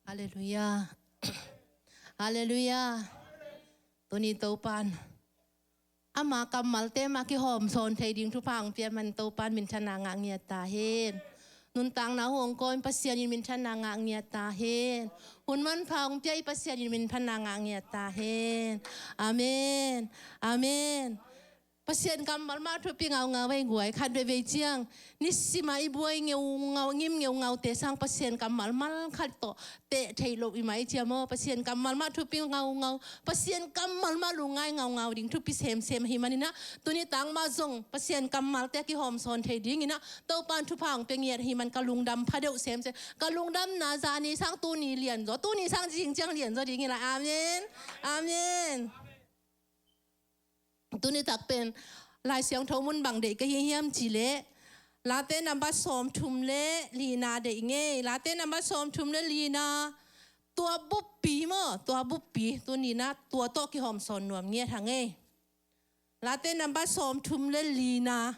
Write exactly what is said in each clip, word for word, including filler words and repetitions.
Halleluiah. Halleluiah. Tuni Topan ama kammalte mah kihawm sawn thei ding thupha hong pia man Topan minthanna ngah ngiat ta hen. Nuntakna hong kawm Pasian in minthanna ngah ngiat ta hen. Hun manpha hong pia i Pasian in minthanna ngah ngiat ta hen. Amen. Amen. Pasian kammal mah thupi ngaungau ei guai, khat veivei ciang nisim a i buai ngeungau, ngim ngeungaute sang Pasian kammal mal khat tawh teh theih loh i mah i ciam aw. Pasian kammal mah thupi ngaungau, Pasian kammal mah lungngai ngaungau ding thupi semsem ahih manin ah, tuni tangmah zong Pasian kammalte a kihawm sawn thei dingin ah Topan thupha hong pia ngiat ahih man ka lungdam pha deuh semsem. Ka lungdamna zani sang tuni lianzaw, tuni sang zing ciang lianzaw ding hi lai. Amen. Amen. Tuni tak pen Lai Siangtho mun bang deih ka hi hiam cih leh, Late nambat sawmthum le lina deih ngei. Late nambat sawmthum le lina, tua buppi maw, tua buppi, tuni-in ah tua tawh kihawm sawn nuam ngiat hang ei. Late nambat sawmthum le lina.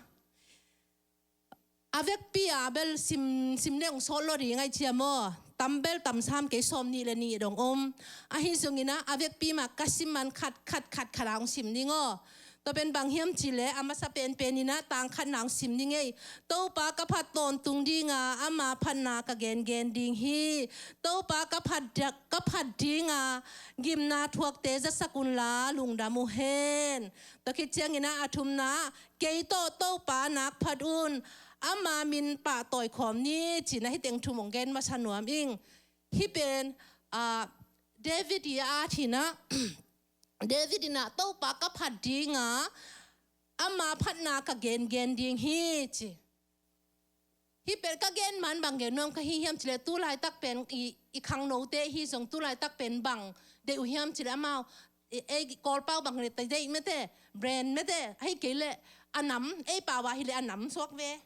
A vekpi a bel sim, sim le hong sawt lo ding ai ciam aw. Tam bel tam sam kei, sawmnih le nih dong om. Ahi zongin ah a vekpi mah ka sim man khat, khat, khat, khat a hong sim ding aw. Tua pen bang hiam cih leh a masa penpen in ah tang khatna hong sim ding ei. Topa ka phat tawntung ding a, ama phatna ka gengen ding hi. Topa ka phat dia-, ka phat ding a, gimna thuakte zasak unla lungdam uh hen. Tua khit ciangin ah a thumna, kei tawh Topa nak phat un, ama min pahtawi khawm ni, ci-in ah hih teng thum hong gen masa nuam ing. Hih pen, ah, David i a at hi-in ah, David in ah Topa ka phat ding a, ama phatna ka gengen ding hi, ci. Hih pen ka gen man bang gen nuam ka hi hiam cih leh, tu laitak pen i, i khangnote hi zong tu laitak pen bang deih uh hiam cih leh amau, ei, ei Kawlpau bang leh ta deih mete, brand mete, ahi kei leh a nam, ei pau a hi leh a nam suak ve.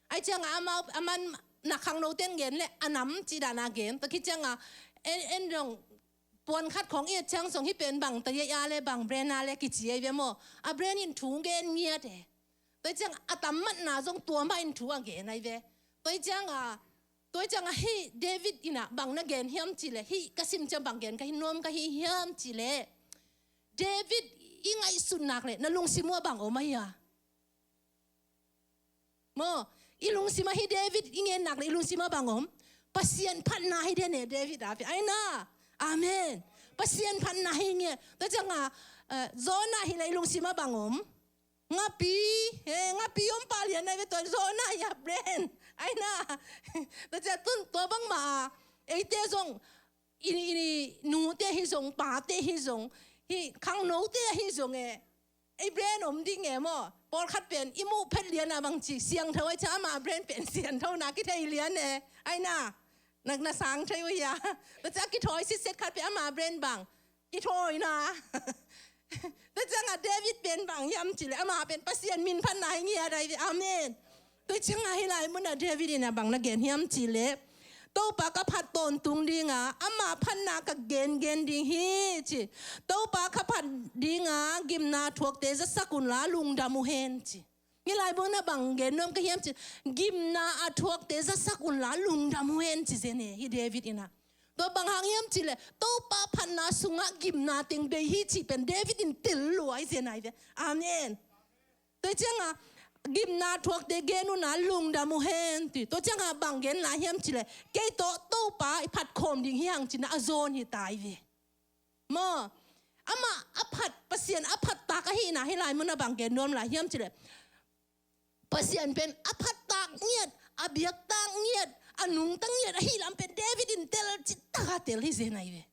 Ai ciang a amau, aman na khangnote in gen leh a nam cih dan a gen. Tua khit ciang a en, en dong puan khat khawng i et ciang zong hih pen bang ta deih a leh bang brand a leh kici ei ve maw. A brand in thu gen ngiat e. Tua ciang a tam matna zong tua mah in thu a gen ai ve. Tua ciang a, tua ciang a hih David in ah bang na gen hiam cih leh, hih ka sim ciang bang gen ka hi nuam ka hi hiam cih leh, David i ngaihsut nak leh na lungsim uh ah bang om ahi a. Maw, i lungsim ah hih David i ngen nak leh i lungsim ah bang om? Pasian phatna hi den e David a pi. Ai na. Amen. Pasian phatna hi nge. Tua ciang a, eh, Jonah hi leh i lungsim ah bang om? Ngapi, eh, ngapi om pah lian ai ve, tua Jonah hi a brand. Ai na. Tua ciang tun tua bangmah a, eite zong, i, i nute hi zong, pate hi zong, hih khangnote hi zong e, ei brand om ding e maw. Pawlkhat pen i muh phet lian a bang ci, siangtho ai ciang ama brand pen siangtho na kithei lian e. Ai na. Nak na sang thei uh hia. Tua ciang a kithawi sitset khat pen ama brand bang, kithawina. Tua ciang a David pen bang hiam cih leh, ama pen Pasian min phatna hi ngiat ai ve. Amen. Tua ciang a hih lai mun ah David in ah bang na gen hiam cih leh, Topa ka phat tawntung ding a, ama phatna ka gengen ding hi, ci. Topa ka phat ding a, gimna thuakte zasak unla lungdam uh hen, ci. Hih lai mun ah bang gen nuam ka hiam cih, gimna a thuakte zasak unla lungdam uh hen, ci zen e, hih David in ah. Tua bang hang hiam cih leh, Topa phatna sungah gimna teng bei hi cih pen David in tel lua ai zen ai ve. Amen. Tua ciang a, gimna thuakte gen unla lungdam uh hen, ci. Tua ciang a bang gen lai hiam cih leh, kei tawh Topa i phat khawm ding hi hang, ci-in ah a zawn hi ta ai ve. Maw, amah a phat, Pasian a phat tak ahihna hih lai mun ah bang gen nuam lai hiam cih leh, Pasian pen a phat tak ngiat, a biak tak ngiat, a nungta ngiat ahih lam pen David in tel cih tak a tel hi zen ai ve.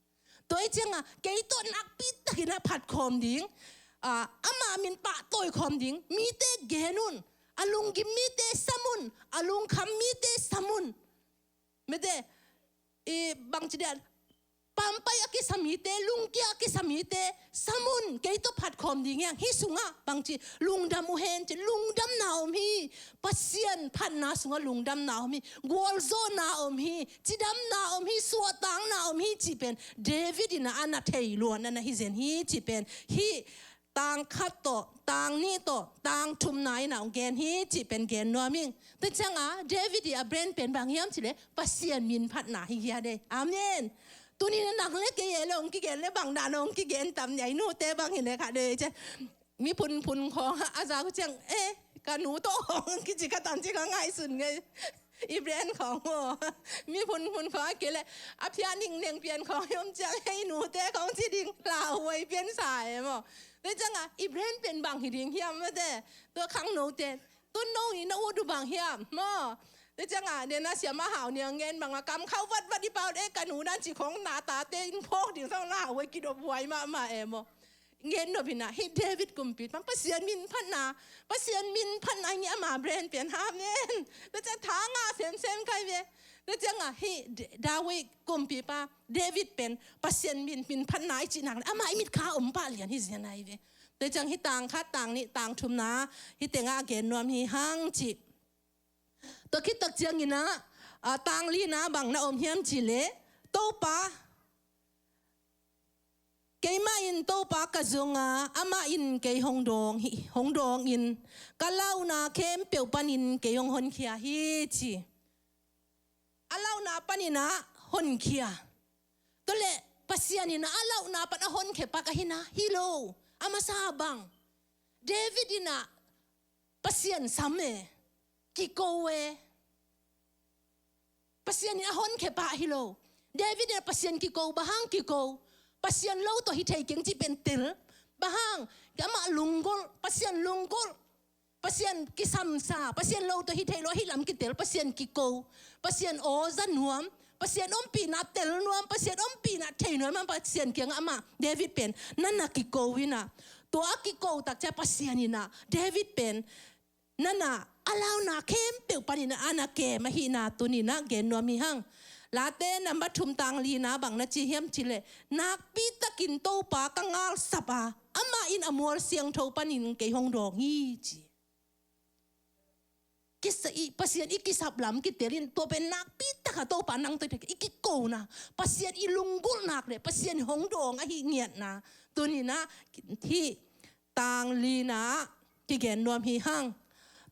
Tua ciang a, kei tawh nakpi takin a phat khawm ding, a, ama min pahtawi khawm ding, mite gen un, a lunggim mite sam un, a lungkham mite sam un. Mete, i bangci dia, pampai a kisa mite, lungkia a kisa mite sam un, kei tawh phat khawm ding hi hang, hih sungah bangci, lungdam uh hen, ci, lungdamna om hi. Pasian phatna sungah lungdamna om hi. Gualzawhna om hi. Cidamna om hi. Suahtakna om hi, cih pen David in ah a na thei luan a na hi zen hi, cih pen hih tang khat tawh, tang nih tawh, tang thumna in ah hong gen hi, cih pen gen nuam ing. Tua ciang a, David i a brand pen bang hiam cih leh, Pasian min phatna hi ngiat e. Amen. Tuni na nang le kei e le hong kigen le bang dan hong kigen tam ni a, i nute bang hi le khat e ciang. Mi phunphun khawng a za uh ciang, eh, ka nu tawh khawng kici kha tam ci kha ngaihsun ngei. I brand khawng maw. Mi phunphun khawng a kei le a phiat ningneng pian khawng i om ciang, eh, i nute khawng ci ding lauhuai pian sa e maw. Tua ciang a i brand pen bang hi ding hiam mate. Tua khangnote tun no i na ut uh bang hiam maw. Tua ciang a den a siam a hau ni a ngen bang a kam khauh vatvat i pau e, ka nu dan ci khawng na tate in phawk ding sang lauhuai kidop huai mahmah e maw. Gen nop in a, hih David kumpi pan Pasian min phatna, Pasian min phatna hi nge ama brand pian ha men. Tua ciang tha ngah semsem kai ve. Tua ciang a hih D-, David kumpipa David pen Pasian min, min phatna i cih nak le ama i mitkha om pah lian hi zian ahi ve. Tua ciang hih tang khat, tang nih, tang thumna hih tengah a gen nuam hi hang cih. Tua khit tak ciangin a, a, tang lina bang na om hiam cih le, Topa, keimah in Topa ka zong a, amah in kei hong dawng hi, hong dawng in, ka launa khempeuh panin kei hong honkhia hi ci. A launa panin a honkhia. Tua le Pasian in a launa pan a honkhia pak ahi na hi lo. A masa bang David in a Pasian sam e, kiko e. Pasian in a honkhia pak hi lo. David in a Pasian kiko, bang hang kiko. Pasian lo tawh hi thei keng cih pen tel. Bang hang, amah lunggulh, Pasian lunggulh. Pasian kisamsa, Pasian lo tawh hi thei lo, hih lam kitel, Pasian kiko. Pasian aw za nuam, Pasian ompihna tel nuam, Pasian ompihna thei nuam, Pasian kiangah amah David pen na na kiko in a. Tua a kiko tak ciang Pasian in a David pen na na a launa khempeuh panin a na kem ahihna tuni in a gen nuam hi hang. Late number thum tang lina bang na ci hiam cih le, nakpi takin Topa ka ngalsap a, amah in a mual siangtho panin kei hong dawng hi ci. Kisa i Pasian i kisap lam kitel in tua pen nakpi taka Topa nang tawh i kikona, Pasian i lunggulh nak le Pasian hong dawng ahi ngiatna tuni in a hih tang lina kigen nuam hi hang.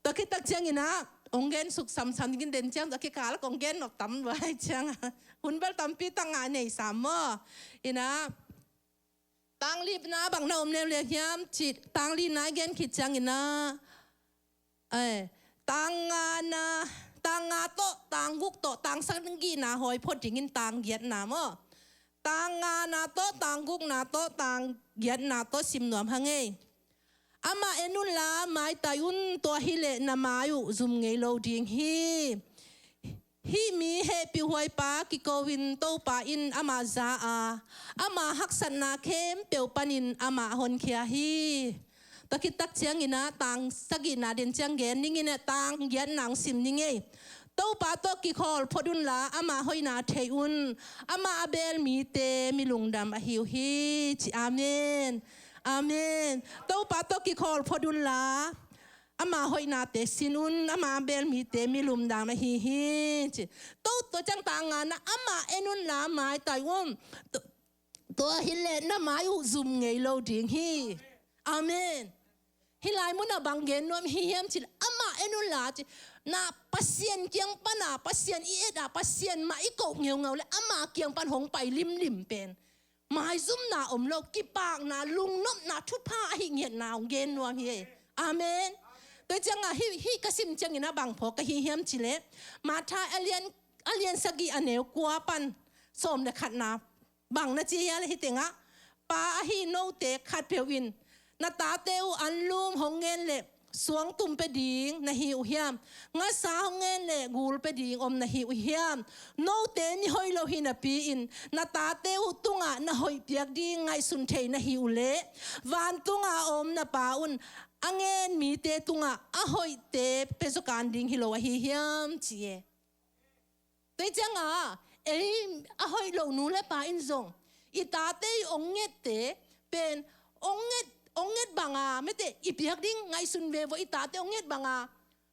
Tua khit tak ciangin a hong gen suk samsam dingin den ciang tua kikal kong gen nop tam lua hi ciang a hun bel tampi tak ngah nei sam maw. In a tang lina bang na om leuleu hiam cih tang lina gen khit ciangin a, eh, tang ngana, tang nga tawh tang guk tawh tang sagihna hawi phot dingin tang giatna maw. Tang ngana tawh tang gukna tawh tang giatna tawh sim nuam hang ei. Amah en unla maitai un, tua hileh na mai uh zum ngei lo ding hi. Hih mi hehpihhuaipa kiko in Topa in amah za a, ama haksatna khempeuh panin amah honkhia hi. Tua khit tak ciangin a tang sagihna den ciang gen ning in a tang giatna hong sim ning ei. Topa tawh kikhawl phot unla ama hoihna thei un. Amah a beel mite mi lungdam ahi uh hi ci. Amen. Amen. Topa tawh kikhawl phot unla ama hoihnate sin un, ama beel mite mi lungdam ahi hi ci. Tua, tua ciang tang ngana, amah en unla maitai un. Tua, tua hileh na mai uh zum ngei lo ding hi. Amen. Hih lai munah bang gen nuam hi hiam cih leh amah en unla ci. Na Pasian kiang pana, Pasian i et a, Pasian mah i koh ngeungau le ama kiang pan hong pai limlim pen maizumna om lo, kipakna, lungnopna, thupha ahi ngiatna hong gen nuam hi. Amen. Tua ciangah hih, hih ka sim ciangin a bang phawk ka hi hiam cih leh Matthai a lian, a lian sagih a neu kua pan sawm le khatna bang na ci hiam leh hih tengah, pa ahi note khatpeuh in na tate uh anlum hong ngen leh suangtum pia ding na hi uh hiam? Ngasa hong ngen leh gul pia ding om na hi uh hiam? Note mi hoih lo hi napi-in na tate uh tungah na hoih piak ding ngaihsun thei na hi uh leh, vantunga a om na Pa un a ngen mite tungah a hoihte pia zaw kan ding hi lo ahi hiam ci e. Tua ciangah ei a hoih lo nu le pa in zong i tate i ong ngette pen ong nget, ong nget banga mete i piak ding ngaihsun ve vaw. I tate ong nget banga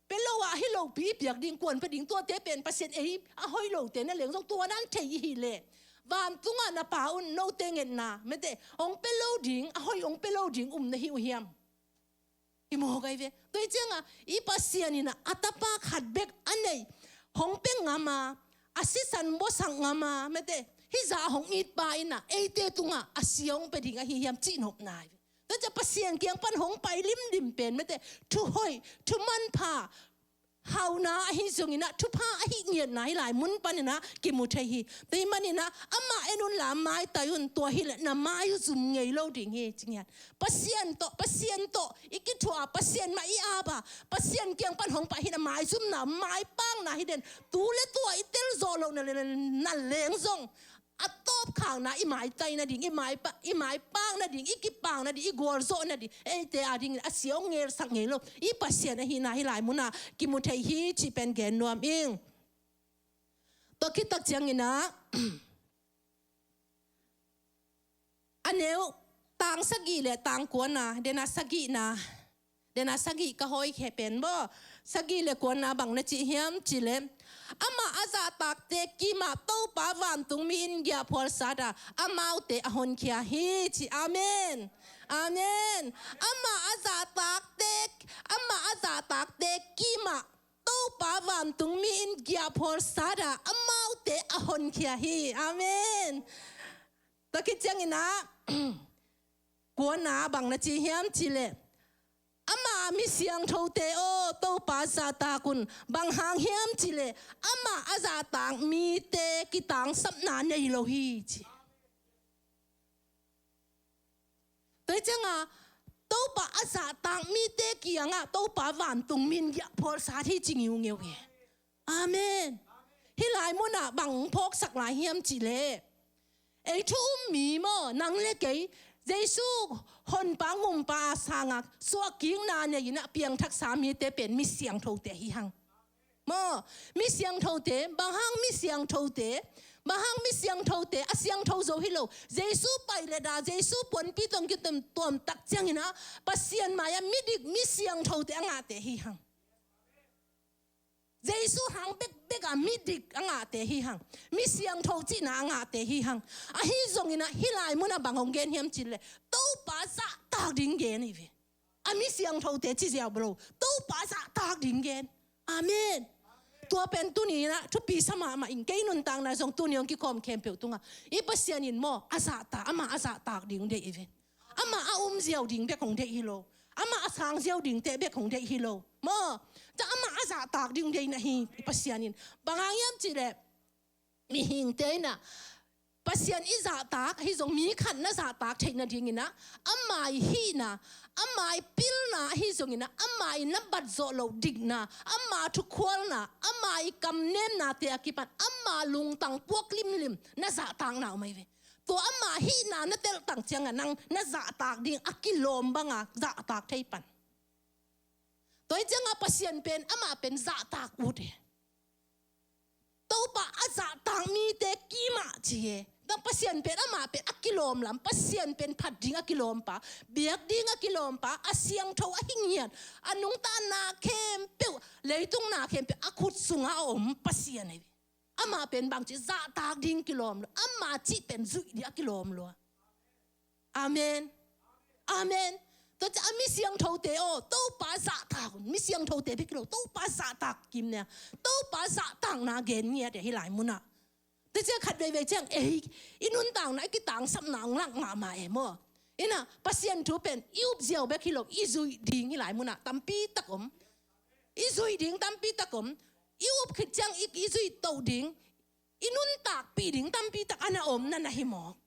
pia lo ah hi lopi i piak ding, kuan pia ding, tuate pen Pasian ei a hoih lote na leng zong tua dan thei i hih leh, vantungah na Pa un note ngetna mete ong pia lo ding, a hoih ong pia lo ding um na hi uh hiam? I mawk ahi ve. Tua hi ciangah i Pasian in a tapa khat bek a nei hong pia ngam a, a sisan buasak ngam a mete hih zah hong it pa in ah eite tungah a sia hong pia ding ahi hiam cih nopna hi ve. Tua ciang Pasian kiang pan hong pai limlim pen mate, thuhoih, thumanpha, hauna ahi zongin ah thupha ahih ngiatna hih lai mun panin ah kimu thei hi. Tua hih manin ah amah en unla maitai un, tua hileh na mai uh zum ngei lo ding hi ci ngiat. Pasian tawh, Pasian tawh i kithuah a, Pasian mah i ap a, Pasian kiang pan hong pai hi na maizumna, maipakna hi den. Tu le tua i tel zawh lohna le na leng zong a tawpkhakna i maitai nading, i maipa, i maipak nading, i kipak nading, i gualzawh nading, eite adingin a sia hong ngelsak ngei lo i Pasian ahihna hih lai munah kimu thei hi cih pen gen nuam ing. Tua khit tak ciangin ah a neu tang sagih le tang kuana, den a sagihna, den a sagih ka hawi khia pen maw, sagih le kuana bang na ci hiam cih leh, amah a zahtakte kimah Topa vantungmi in giahphual sat a, amaute a honkhia hi ci. Amen. Amen. Amah a zahtakte, amah a zahtakte kimah Topa vantungmi in giahphual sat a, amaute a honkhia hi. Amen. Tua khit ciangin ah kuana bang na ci hiam cih leh, ama mi siangthote aw, Topa zahtak un. Bang hang hiam cih leh amah a zahtak mite kitangsapna nei lo hi ci. Tua hi ciangah Topa a zahtak mite kiangah Topa vantungmi in giahphual sat hi ci ngiungeu hi. Amen. Hih lai munah bang phawksak lai hiam cih leh, ei thu um mi maw, nang le kei, Jesu honpa ngumpa a sangah suahkikna nei in ah piangthaksa mite pen mi siangthote hi hang. Maw, mi siangthote, bang hang mi siangthote, bang hang mi siangthote, a siangtho zo hi lo. Jesu paileta, Jesu puanpi tawh kitom tuam tak ciangin ah Pasian mai-ah midik mi siangthote a ngahte hi hang. Jesu hang bekbek a midik a ngahte hi hang. Mi siangtho cihna a ngahte hi hang. Ahi zongin ah hih lai munah bang hong gen hiam cih leh, Topa zahtak ding gen hi ve. A mi siangthote ci ziau bel lo, Topa zahtak ding gen. Amen. Tua pen tuni in ah thupi sa mahmah ing. Kei nuntakna zong tuni hong kikhawm khempeuh tungah i Pasian in maw, a zahtak, amah a zahtak ding deih hi ve. Amah a um ziau ding bek hong deih hi lo. Amah a sang ziau dingte bek hong deih hi lo. Maw, tua amah a zahtak ding deihna hi i Pasian in. Bang hang hiam cih leh, mihingte in ah Pasian i zahtak, ahi zong mi khat na zahtak theih nadingin ah ama i hihna, ama i pilna, ahi zongin ah ama i na bat zawh loh dikna, ama thukhualna, ama i kamnemnate a kipan ama lungtang puak limlim na zahtakna om ahi ve. Tua ama hihna na teltang ciangah nang na zahtak ding a kilawm banga zahtak thei pan. Tua hi ciangah Pasian pen amah pen zahtak ut hi. Topa a zahtak mite kimah ci hi. Tua Pasian pen amah pen a kilawm lam, Pasian pen phat ding a kilawmpa, biak ding a kilawmpa, a siangtho ahi ngiat, a nungta na khempeuh, leitung na khempeuh a khut sungah a om Pasian hi. Amah pen bangci zahtak ding kilawm lo, ama cih pen zuih ding a kilawm lo. Amen. Amen. Tua ciang a mi siangthote aw, Topa zahtak un. Mi siangthote bek hi lo, Topa zahtak kim nia, Topa zahtakna gen ngiat e hih lai munah. Tua ciang khat veivei ciang ei i nuntakna i kitangsapna hong lak mahmah e maw. Inah Pasian thu pen i up ziau bek hi lo, i zuih ding hih lai munah tampi tak om. I zuih ding tampi tak om. I up khit ciang i, i zuih toh ding, i nuntakpih ding tampi tak a na om na na hi mawk.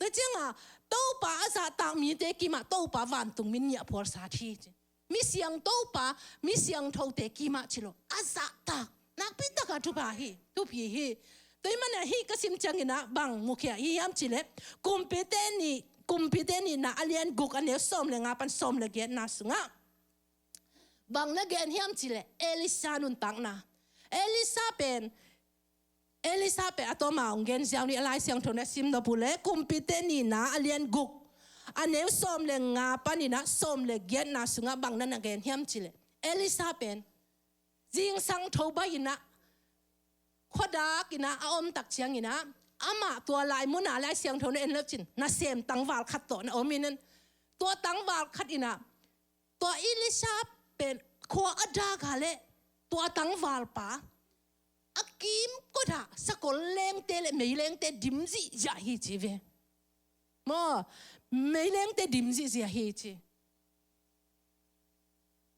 Tua ciangah Topa a zahtak mite kimah Topa vantungmi in giahphual sat hi ci. Mi siang Topa, mi siangthote kimah ci lo, a zahtak nakpi takah thupha hi, thupi hi. Tua hi manah hih ka sim cianginah bang mukhia hi hiam cih leh, Kumpite Ni, Kumpite Nihna a lian guk a neu sawm le nga pan sawm le giatna sungah bang na gen hiam cih leh Elisha nuntakna. Elisha pen, Elisha pen a tawma hong gen ziau ni, a Lai Siangtho na sim nop uh leh Kumpite Nihna a lian guk a neu sawm le nga paninah sawm le giatna sungah bang na na gen hiam cih leh, Elisha pen zingsang tho bai inah khuadakinah a om tak cianginah amah tua lai munah Lai Siangtho na en lecin nasem tangval khat tawh na om inah, tua tangval khat inah tua Elisha pen khua a dak a leh tua tangvalpa a kimkot sakol lengte le mei lengte dim zihziah hi ci ve. Maw, mei lengte dim zihziah hi ci.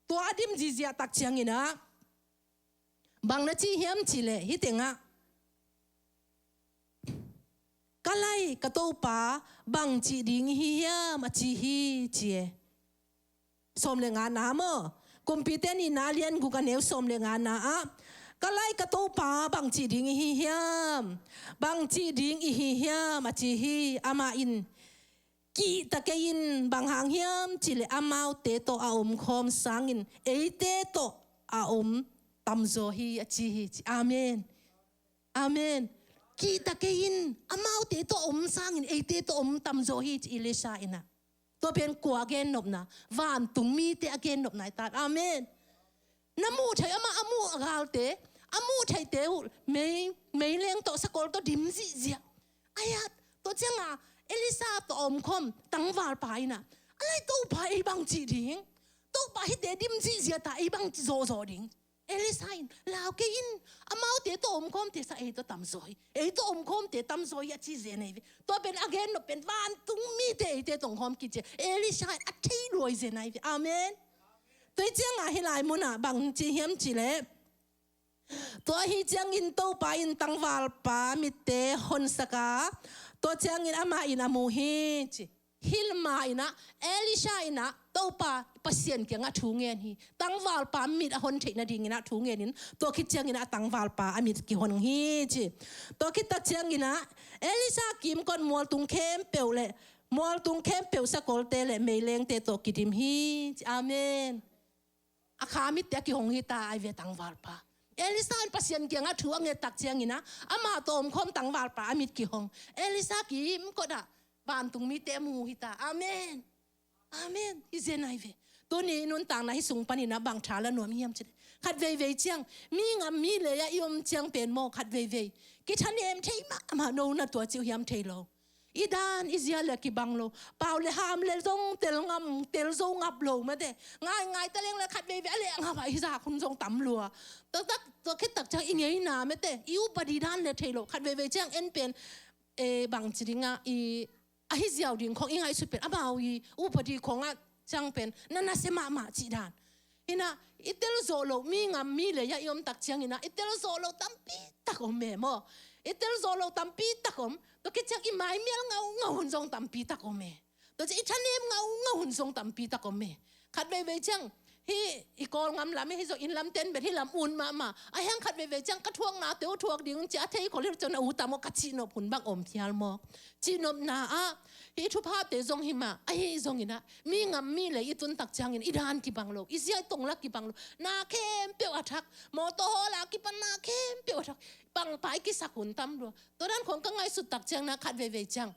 Tua a dim zihziah tak ciangin ah bang na ci hiam cih leh hih tengah, "Ka lai, ka Topa, bang cih ding i hi hiam?" a ci hi ci e. Sawm le ngana maw? Kumpite nihna a lian guk a neu sawm le ngana ah, "Ka lai, ka Topa, bang cih ding i hi hiam? Bang cih ding i hi hiam?" a ci hi. Amah in, "Kihta kei in, bang hang hiam cih leh amaute tawh a omkhawm sangin eite tawh a om tamzaw hi," a ci hi ci. Amen. Amen. "Kihta kei in, amaute tawh a om sangin eite tawh a om tamzaw hi," ci Elisha in ah. Tua pen kua a gennopna? Vantung mite a gennopna hi ta. Amen. Na muh theih, amah a muh a galte, a muh theihte uh mei, mei leng tawh sakol tawh dim zihziah. Ai-at, tua ciangah Elisha tawh a omkhawm tangvalpa in ah, "A lai Topa, ei bang cih ding? Topa, hihte dim zihziah ta, ei bang zawhzawh ding?" Elisha in, "Lau kei in, amaute tawh omkhawmte sa ei tawh tamzaw hi, ei tawh omkhawmte tamzaw hi," a ci zen ahi ve. Tua pen a gennop pen vantung mite eite tawh omkhawm kik ci. Elisha in a thei luai zen ahi ve. Amen. Tua hi ciangah hih lai munah bang ci hiam cih leh, tua ahi ciangin Topa in tangvalpa mitte honsak a, tua ciangin amah in a mu hi ci. Hih ma in ah, Elisha in ah Topa Pasian kiangah thu ngen hi. Tangvalpa mit a hon theih nadingin ah thu ngenin, tua khit ciangin ah tangvalpa a mit kihong hi ci. Tua khit tak ciangin ah Elisha kimkot mualtung khempeuh le mualtung khempeuh sakolte le meilengte tawh kidim hi ci. Amen. A kha mitte a kihong hi ta ahi ve tangvalpa. Elisha in Pasian kiangah thu a nget tak ciangin ah, amah tawh omkhawm tangvalpa a mit kihong. Elisha kimkot ah vantung mite a mu hi ta. Amen. Amen. Hi zen ahi ve. Tuni nuntakna hih sung panin ah bang tha la nuam hiam cih leh, khat veivei ciang, mi ngam mi lei ah i om ciang pen maw, khat veivei kithanem thei mahmah, no na tua ci uh hiam, thei lo. I dan i zia le kibang lo. Pau le ham le zong tel ngam, tel zo ngap lo mate. Ngai ngai ta leng le khat veivei a leh ngap ah i zak hun zong tam lua. Tua tak, tua khit tak ciang i ngeina mate, i upadi dan le thei lo. Khat veivei ciang en pen, eh, bang ci ding ah, i, a hi ziau ding khong i ngaihsut pen, amau i upadi khong ah ciang pen na nasia mahmah cih dan. Hi na, i tel zawh loh, mi ngam mi lei ah i om tak ciangin ah, i tel zawh loh tampi tak om e maw. I tel zawh loh tampi tak om. Tua khit ciang i maimial ngaungau hun zong tampi tak om e. Tua ciang i thanem ngaungau hun zong tampi tak om e. Khat veivei ciang, hih i Kawlgam lam, hih zong inn lam ten bel hih lam un mahmah. A hiang khat veivei ciang ka thuaknate uh thuak ding un ci a, a thei khol hi lo ciang na u tam aw ka cihnop hun bang om phial mawk. Cihnopna ah, hih thuphate zong hi mah, ahi zongin ah, mi ngam mi lei i tun tak ciangin i dan kibang lo, i zia i tonglak kibang lo, na khempeuh a thak, mawtaw hawla kipan na khempeuh a thak, pangpa i kisak hun tam lua. Tua dan khong ka ngaihsut tak ciang na khat veivei ciang,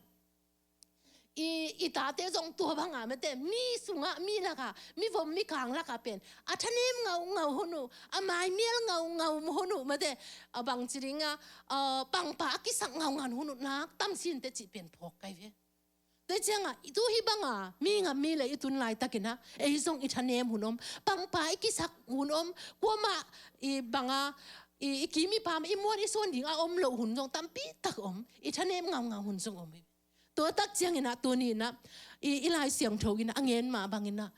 i, i tate zong tua banga mate, mi sungah, mi lakah, mi vom mi kang lakah pen a thanem ngaungau hun uh, a maimial ngaungau hun uh mate, a bang ci ding ah, a, pangpa a kisak ngaungau hun uh nak tam sinte cih pen phawk kai ve. Tua ciangah, i tu hi banga mi ngam mi lei i tun laitakin ah, ei zong i thanem hun om, pangpa i kisak hun om, kuamah i banga, i, i kim i pam, i muan i suan ding a om loh hun zong tampi tak om, i thanem ngaungau hun zong om. Tua tak ciangin ah tuni in ah, i, i Lai Siangtho in ah a ngen mah bangin ah,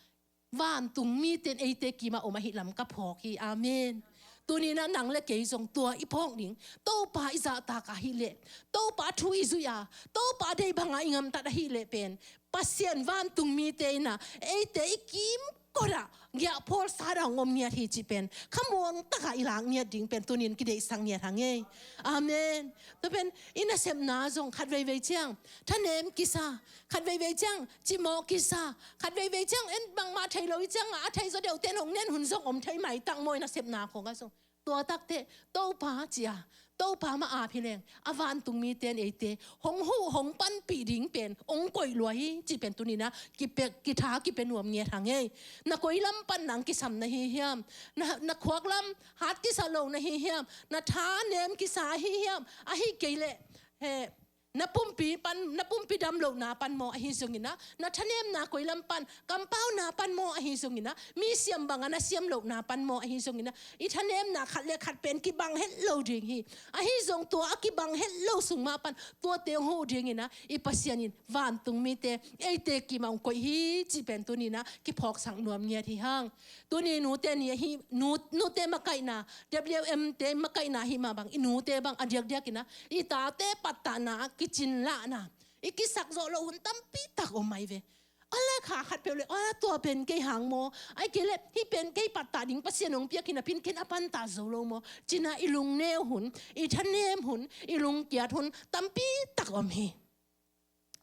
vantung mite in eite kimah om ahih lam ka phawk hi. Amen. Tuni in ah nang le kei zong tua i phawk ding, Topa i zahtak ahih leh, Topa thu i zuih a, Topa deih banga i gamtat ahih leh pen, Pasian vantung mite in ah eite i kimkot ah giahphawl sat a hong om ngiat hi cih pen khamuang takah i lak ngiat ding pen tuni in kideihsak ngiat hang ei. Amen. Tua pen i nasepna zong khat veivei ciang thanem kisa, khat veivei ciang cimawh kisa, khat veivei ciang en bangmah thei lo i ciangah a thei zaw deuhte in hong nen hun zong om thei maitak maw, i nasepna khong ah zong. Tua takteh Topa ci a, Topa mah ap hi leng, a vantung mite in eite hong huh hong panpih ding pen hong koih lua hi cih pen tuni in ah kipia, kitha kipia nuam ngiat hang ei. Na koi lam pan nang kisam na hi hiam? Na, na khuak lam hat kisa lo na hi hiam? Na thanem kisa ahi hiam? Ahi kei leh, he, Na pumpi pan, na pumpi dam lohna pan maw, ahi zongin ah, na thanemna koi lam pan, kampauna pan maw, ahi zongin ah, mi siam bangah na siam lohna pan maw, ahi zongin ah, i thanemna khat le khat pen kibang het lo ding hi. Ahi zong tua a kibang het lo sung mah pan tuate hong huh dingin ah, i Pasian in vantung mite eite kimah hong koih hi cih pen tuni-in ah kiphawksak nuam ngiat hi hang. Tuni nute ni ahi, nu, nute makaihna, W M te makaihna ahi mah bang, i nute bang a diakdiakin ah, i tate pattahna, kicin lahna, i kisak zawh loh hun tampi tak om ahi ve. A le kha khat peuh le, a tua pen kei hang maw, ahih kei leh hih pen kei pattah ding Pasian hong piak hi napi-in ken a pantah zo lo maw, ci-in ah i lungneu hun, i thanem hun, i lungkiat hun tampi tak om hi.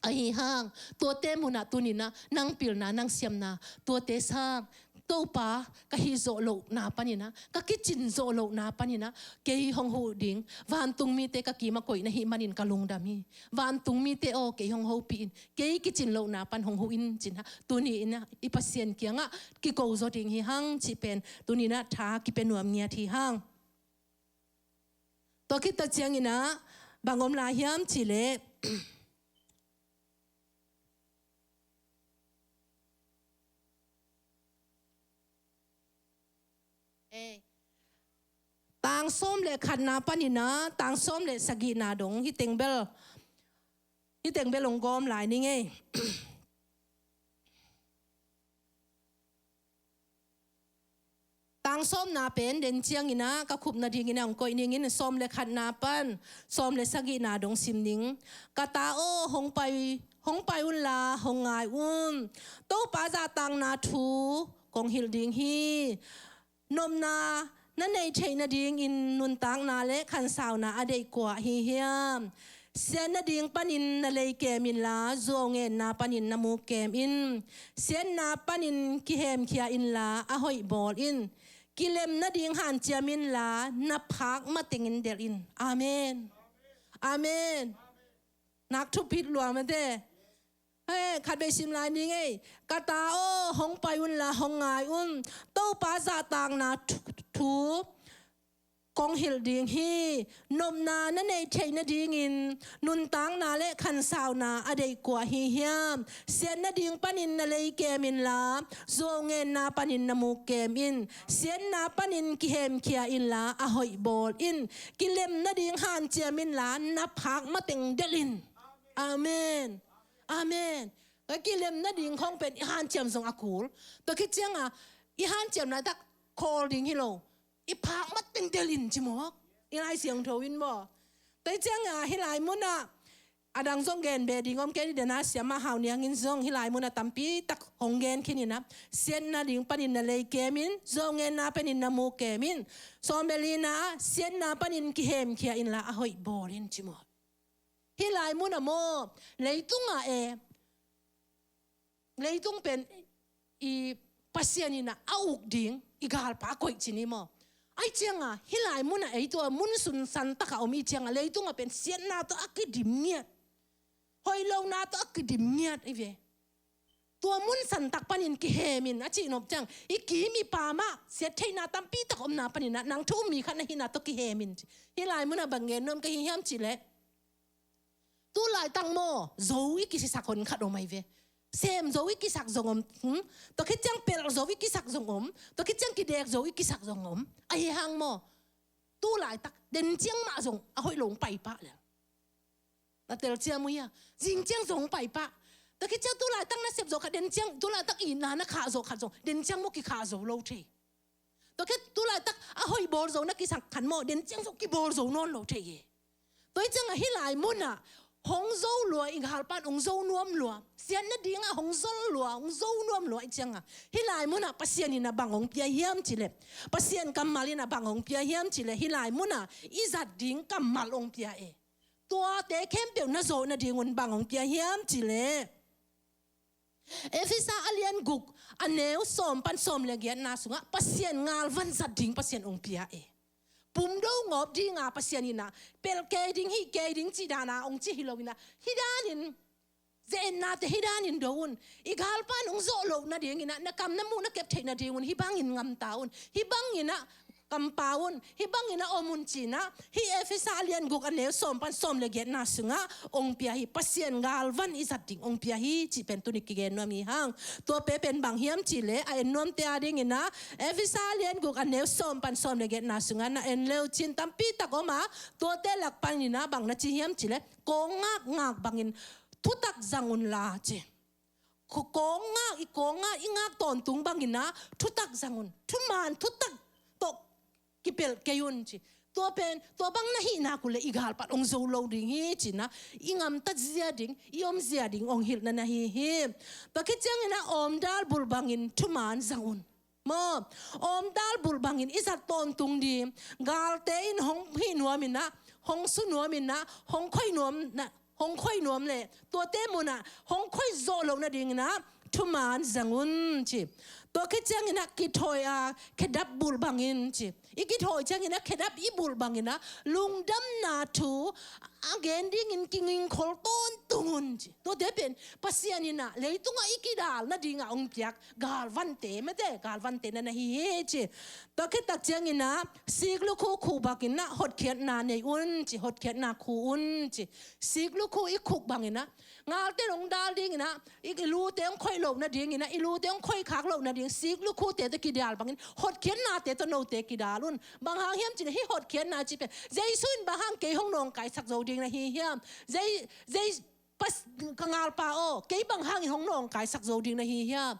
Ahi hang, tuate munah tuni-in ah nang pilna, nang siamna, tuate sang, Topa, ka hih zawh lohna panin ah, ka kicin zawh lohna panin ah, kei hong huh ding vantung mite ka kimah koih na hih manin ka lungdam hi. Vantung mite aw, kei hong hopih in, kei kicin lohna pan hong huh in, ci-in ah tuni-in ah i Pasian kiangah kiko zaw ding hi hang cih pen tuni-in ah tha kipia nuam ngiat hi hang. Tua khit tak ciangin ah bang om lai hiam cih leh, eh, tang sawm le khatna panin ah tang sawm le sagihna dong, hih teng bel, hih teng bel hong gawm lai ning ei. Tang sawmna pen den ciangin ah ka khup nadingin ah hong koih ning in, sawm le khatna pan sawm le sagihna dong sim ning. Ka ta aw, hong pai, hong pai unla hong ngai un. Topa zahtakna thu kong hilh ding hi. Nopna na neih theih nadingin nuntakna le khansauna a deih kua ahi hiam? Siat nading panin na lei kem inla, zuau ngenna panin na muk kem in. Siatna panin kihemkhia inla, a hoih bawl in. Kilem nading hanciam inla, na phak matengin delh in. Amen. Amen. Nak thupit lua mate. Eh, khat vei sim lai ning ei. Ka ta aw, hong pai unla hong ngai un. Topa zahtakna thu, thu kong hilh ding hi. Nopna na neih theih nadingin nuntakna le khansauna a deih kua ahi hiam? Siat nading panin na lei kem inla, zuau ngenna panin na muk kem in. Siatna panin kihemkhia inla, a hoih bawl in. Kilem nading hanciam inla, na phak mateng delh in. Amen. Amen. Ka kilem nading khong pen i hanciam zong a kul. Tua khit ciangah i hanciam laitak khawl ding hi lo. I phak mateng delh in ci mawk. I Lai Siangtho in maw. Tua hi ciangah hih lai munah a dang zong gen beh ding om kei ni, dena siamah Hau Niang in zong hih lai munah tampi tak hong gen khin inah. Siat nading panin na lei kem in, zuau ngenna panin na muk kem in. Sawm le lina, siatna panin kihemkhia inla, a hoih bawl in ci mawk. Hih lai munah maw, leitungah e, leitung pen i Pasian inah a uk ding i galpa koih ci ni maw. Ahi ciangah hih lai munah ei tua mun sunsan takah om i ciangah, leitungah pen siatna tawh a kidim ngiat, hoih lohna tawh a kidim ngiat i ve. Tua mun santak panin kihem in a cih nop ciang, i kim i pam ah siat theihna tampi tak omna paninah, nang thu um mi khat na hihna tawh kihem in ci. Hih lai munah bang gen nuam ka hi hiam cih leh, tu laitak maw, zo i kisisak hon khat om ahi ve. Sem zo i kisak zong om, hmm? Tua khit ciang pelh zo i kisak zong om. Tua khit ciang kidek zo i kisak zong om. Ahi hang maw, tu laitak den ciang mah zong a hoih lo hong pai pah lel. Na tel ciam uh hia? Zing ciang zong hong pai pah. Tua khit ciang tu laitak na sep zo khat, den ciang tu laitak itna na khah zo khat zong, den ciang maw kikhah zo lo thei. Tua khit tu laitak a hoih bawl zo na kisak khat maw, den ciang zong kibawl zo nawn lo thei hi. Tua hi ciangah hih lai munah hong zo lua, i galpan hong zo nuam lua, siat nadingah hong zol lua, hong zo nuam lua i ciangah, hih lai munah Pasian inah bang hong pia hiam cih leh, Pasian kammal inah bang hong pia hiam cih leh, hih lai munah i zat ding kammal hong pia e. Tuate khempeuh na zawh nadingun bang hong pia hiam cih leh, Efesa a lian guk, a neu sawm pan sawm le giatna sungah Pasian ngal vanzat ding Pasian hong pia e. Pum do ngawp dinga Pasian inah pelh kei ding, hih kei ding cih dana hong ci hi lo inah, hih danin ze-etnate hih danin do un. I galpan hong zawh loh nadinginah, na kam na muh na kep theih nadingun hih bangin ngamta un. Hih banginah kampau un, hih bangin a om un ci-in ah, hih Efesa a lian guk a neu sawm pan sawm le giatna sungah hong pia hi. Pasian galvan i zat ding hong pia hi cih pen tuni kigen nuam hi hang. Tua pen pen bang hiam cih leh a en nuamte a dingin ah, Efesa a lian guk a neu sawm pan sawm le giatna sungah na en le uh cin tampi tak om a, tuate lak panin ah bang na ci hiam cih leh, kawng ngakngak bangin thutak zang unla ci. Kawng ngak, i kawng ngak, i ngak tawntung bangin ah thutak zang un. Thuman thutak tawh kipelh kei un ci. Tua pen, tua bang na hih nak uh leh i gal pan hong zo lo ding hi ci-in ah, i gamtat zia ding, i om zia ding hong hilhna na hi hi. Tua khit ciangin ah awmdal bulh bangin thuman zang un. Maw, awmdal bulh bangin i zat tawntung ding. Galte in hong hih nuamin ah, hong su nuamin ah, hong khoih nuam na, hong khoih nuam leh tuate munah hong khoih zawh loh nadingin ah thuman zang un ci. Tua khit ciangin ah kithawi a khedap bulh bangin ci. I kithawi ciangin ah khedap i bulh bangin ah lungdamna thu a gen dingin kingingkhol tawntung un ci. Tuate pen Pasian in ah leitungah i kidal nadingah hong piak galvante, mate, galvante na na hi hi ci. Tua khit tak ciangin ah sik lukhu khuh bangin ah hotkhiatna nei un ci, hotkhiatna khu un ci. Sik lukhu i khuh bangin ah, galte in hong dal dingin ah, i lute hong khoih loh nadingin ah, i lute hong khoih khak loh nading, sik lukhute tawh kidal bangin hotkhiatnate tawh note kidal un. Bang hang hiam cih leh hih hotkhiatna cih pen Jesu in bang hang kei hong nawngkaisak zo ding na hi hiam? Jei, jei, Pas-, ka galpa aw, kei bang hangin hong nawngkaisak zo ding na hi hiam?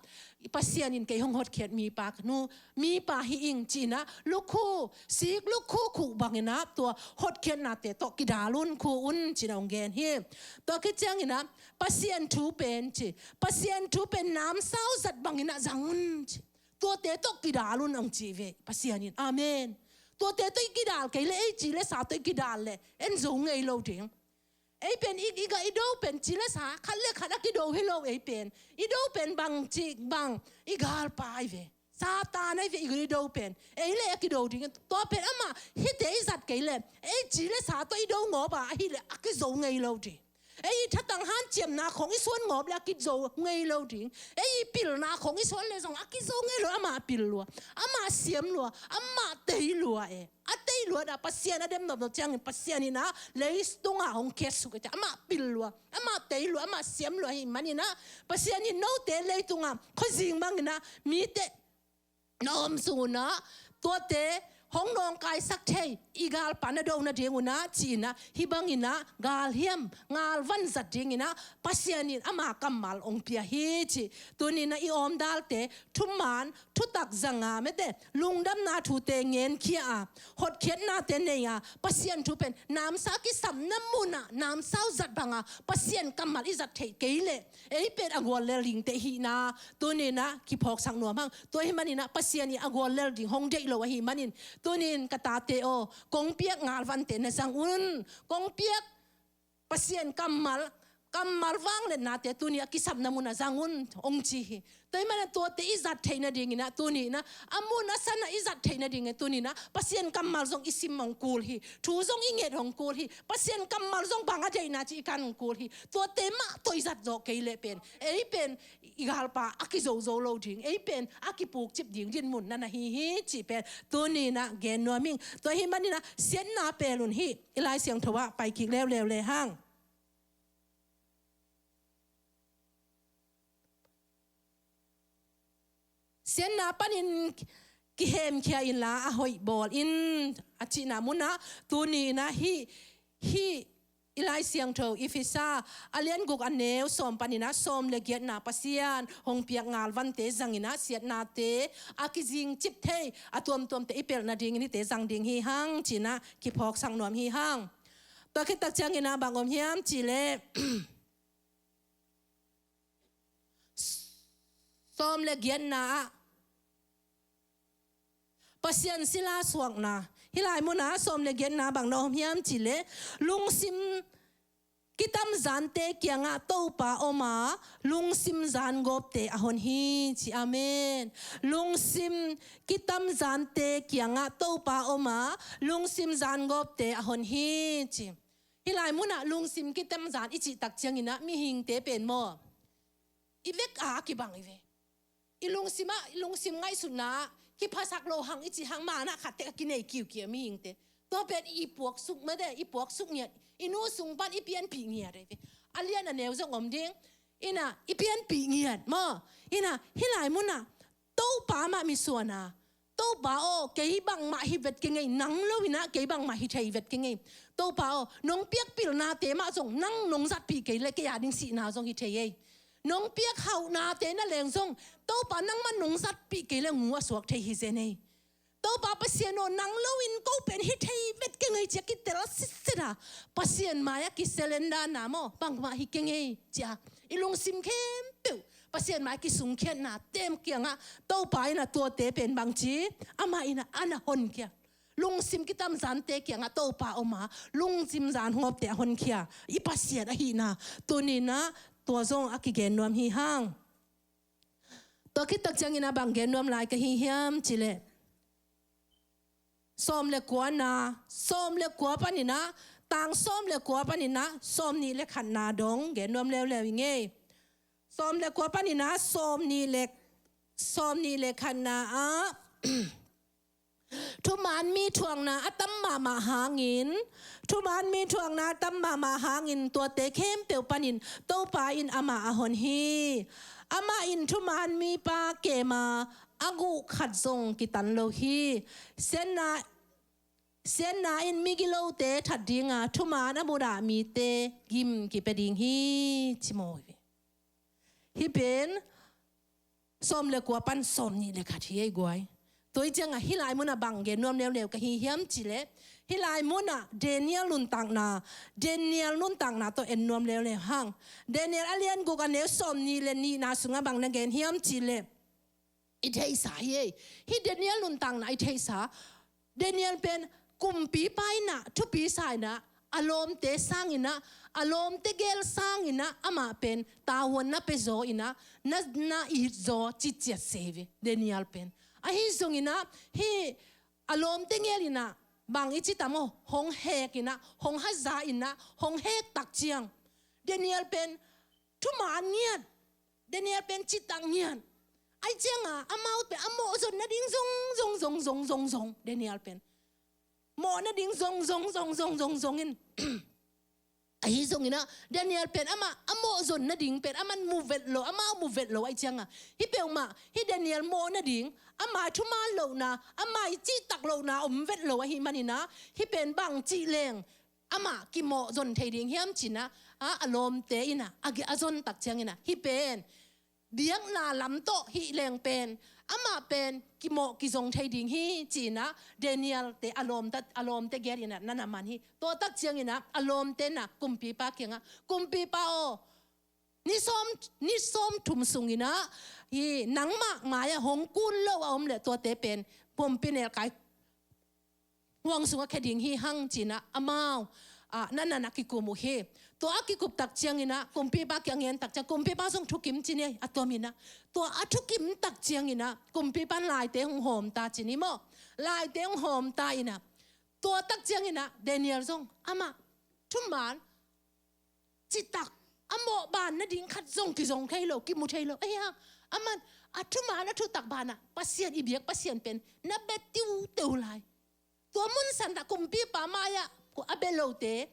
Pasian in kei hong hotkhiat mipa ka nu, mipa hi ing ci-in ah lukhu, sik lukhu khuh bangin ah tua hotkhiatnate tawh kidal un, khu un ci-in ah hong gen hi. Tua khit ciangin ah Pasian thu pen ci, Pasian thu pen namsau zat bangin ah zang un ci. Tuate tawh kidal un hong ci ve Pasian in. Amen. Tuate tawh i kidal kei leh, ei ci le sa tawh i kidal leh en zo ngei lo ding. Ei pen i, i gah i do pen ci le sa khat le khat a kido hi lo ei pen. I do pen bang ci bang, i galpa ahi ve. Satan ahi ve i do pen. Ei le a kido ding. Tua pen amah hihte i zat kei leh, ei ci le sa tawh i do ngawp a, ahih leh a kizo ngei lo ding. Ei i thatang hanciamna khong i suan ngawp leh a kizo ngei lo ding. Ei i pilna khong i suan leh zong a kizo ngei lo, amah pil lua, amah siam lua, amah tei lua e. A tei lua dah Pasian a dem nopnop ciangin Pasian in ah leitungah hong khiatsuk e. Amah pil lua, amah tei lua, amah siam lua ahih manin ah, Pasian in note leitungah khuazing bangin ah mite na om sung un ah, tuate hong nawngkaisak thei i galpa na do nading un ah ci-in ah, hih bangin ah galhiam, galvan zat dingin ah Pasian in ama kammal hong pia hi ci. Tuni-in ah i awmdalte thuman thutak zang a, mate, lungdamna thute ngenkhia a, hotkhiatnate nei a, Pasian thu pen namsau kisapna munah namsau zat banga Pasian kammal i zat theih kei leh, ei pen a guallel dingte i hihna tuni-in ah kiphawksak nuam hang. Tua ahih manin ah Pasian in a guallel ding hong deih lo ahih manin, tuni-in ka tate aw, kong piak galvante na zang un. Kong piak Pasian kammal, kammal vangliatnate tuni a kisapna munah zang un hong ci hi. Tua ahih manin ah tuate i zat theih nadingin ah tuni-in ah, a mun a sanah i zat theih nadingin tuni-in ah Pasian kammal zong i sim hong kul hi. Thu zong i nget hong kul hi. Pasian kammal zong bang a deihna cih i kan hong kul hi. Tuate mah tawh i zat zawh kei leh pen, ei pen i galpa a kizo zo lo ding, ei pen a kipukcip ding dinmun na na hi hi cih pen tuni-in ah gen nuam ing. Tua ahih manin ah siatna pel un hih, i Lai Siangtho ah pai kik leuleu le hang. Siatna panin kihemkhia inla a hoih bawl in, a cihna munah tuni-in ah hih, hih i Lai Siangtho Efesa a lian guk a neu sawm panin ah sawm le giatna Pasian hong piak galvante zangin ah siatnate a kizingcip thei a tuamtuamte i pelh nadingin hihte zang ding hi hang ci-in ah kiphawksak nuam hi hang. Tua khit tak ciangin ah bang om hiam cih leh, sawm le giatna ah Pasian sila suakna. Hih lai munah sawm le giatna bang na om hiam cih leh, lungsim kitamzante kiangah Topa om a, lungsim zangawpte a hon hi ci. Amen. Lungsim kitamzante kiangah Topa om a, lungsim zangawpte a hon hi ci. Hih lai munah lungsim kitamzan i cih tak ciangin ah mihingte pen maw, i vek a kibang i ve. I lungsim ah, i lungsim ngaihsutna ah kiphasak lo hang i cih hang, mana khat tek a kinei kiukiu mihingte. Tua pen i puaksuk mate, i puaksuk ngiat, i nu sung pan i pianpih ngiat ahi ve. A lian a neu zong om ding. Ina, i pianpih ngiat maw. Ina, hih lai munah Topa mah misuana. Topa aw, kei bangmah hi vet kei ngei, nang lo ina kei bangmah hi thei vet kei ngei. Topa aw, nong piak pilnate mah zong nang nong zatpih kei le kei a ding sihna zong hi thei ei. Nong piak hauhnate na leng zong, Topa nangmah nong zatpih kei le ngu a suak thei hi zen ei. Topa Pasian aw, nang lo in ko pen hi thei vet kei ngei ci-a kitel sitset a, Pasian mai-ah kisurrender na maw, bangmah hi kei ngei ci-a i lungsim khempeuh Pasian mai-ah kisungkhiatna tem kiangah Topa ina tuate pen bangci, amah ina ana honkhia. Lungsim kitamzante kiangah Topa om a, lungsim zan ngawpte a honkhia i Pasian ahihna tuni-in ah tua zong a kigen nuam hi hang. Tua khit tak ciangin ah bang gen nuam lai ka hi hiam cih leh, sawm le kuana, sawm le kua panin ah, tang sawm le kua panin ah sawm nih le khatna dong gen nuam leuleu i ngei. Sawm le kua panin ah sawm nih le, sawm nih le khatna ah, thuman mi thuakna a tam mahmah hangin, thuman mi thuakna a tam mahmah hangin tuate khempeuh panin Topa in amah a hon hi. Amah in thuman mipa kem a, a guh khat zong kitan lo hi. Siatna, siatna in migilote that ding a, thuman a mudah mite gim kipia ding hi, ci maw hi. Hih pen sawm le kua pan sawm nih le khat hi ei guai. Tua hi ciangah hih lai munah bang gen nuam leuleu ka hi hiam cih leh, hih lai munah Daniel nuntakna, Daniel nuntakna tawh en nuam leuleu hang. Daniel a lian guk a neu sawm nih le nihna sungah bang na gen hiam cih leh, i theihsa hi ei. Hih Daniel nuntakna i theihsa. Daniel pen kumpipa in ah thupi sa in ah, a lawmte sang in ah, a lawmte gel sang in ah, amah pen tavuan na pia zaw in ah, na, na it zaw ciciat se hi ve Daniel pen. Ahi zongin ah, hih a lawmte gel in ah, bang i ci tam aw, hong hek in ah, hong haza in ah, hong hek tak ciang, Daniel pen thuman ngiat, Daniel pen citak ngiat. Ahi ciangah amau pen a mawh zon nading zong, zong, zong, zong, zong, zong, Daniel pen mawh nading zong, zong, zong, zong, zong, zong in. Ahi zongin ah Daniel pen amah a mawh zon nading pen aman mu vet lo, amau mu vet lo ahi ciangah, hih peuhmah, hih Daniel mawh nading, ama thuman lohna, ama i citak lohna om vet lo ahih manin ah, hih pen bang cih leng amah kimawh zon thei ding hiam ci in ah, a, a lawmte in ah a, a zon tak ciangin ah, hih pen biakna lam tawh hih leng pen amah pen kimawh kizong thei ding hi ci in ah, Daniel-te a lawmte, a lawmte gel in ah na na man hi. Tua tak ciangin ah a lawmte in ah kumpipa kiangah, kumpipa aw, ni sawm, ni sawmthum sungin ah, hi nangmah mai-ah hong kun lo a om leh tuate pen pumpi nelkai huang sungah khia ding hi hang ci in ah amau, ah, na na na kikum uh hi. Tua a kikup tak ciangin ah kumpipa kiang a ngen tak ciang, kumpipa zong thukim ci ni a tuam in ah. Tua a thukim tak ciangin ah kumpipa in laite hong hawm ta ci ni maw. Laite hong hawm ta in ah. Tua tak ciangin ah Daniel zong amah thuman citak a mawh ban nading khat zong kizong thei lo, kimu thei lo. Ahi hang, aman a thuman a thutak banah Pasian, i biak Pasian pen na bia tiuteu lai. Tua mun sanah kumpipa mai-ah a bia lote,